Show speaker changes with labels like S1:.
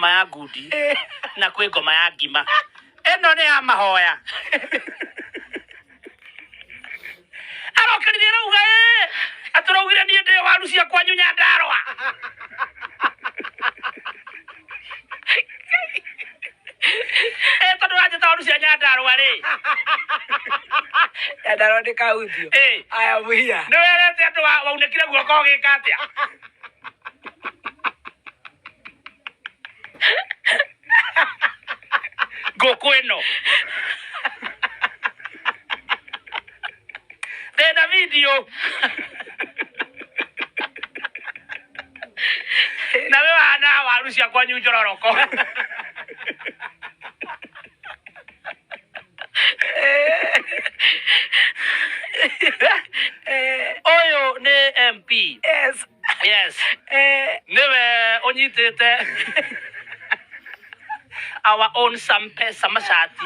S1: Ngoma ya ngundi na kwĩ ngoma ya ngima. Ĩno nĩ ya mahoya. Arokĩrire arauga ĩ atũraugire niĩ ndĩ waru cia kwanyu Nyandarũa. Ĩ tondũ ũranjĩta waru cia Nyandarũa rĩ.
S2: Nyandarũa nĩ kahutio.
S1: Ĩ.
S2: Aya mũhia.
S1: Nĩ werete andũ waunĩkire guoko ũgĩka atĩa? Ngũkũ ĩno. Ndĩna video. Na we wahana waru cia kwanyu njororoko. Ũyũ nĩ MP.
S2: Yes.
S1: Yes.
S2: Eh.
S1: Nĩwe ũnyitĩte our own Sampesa macati.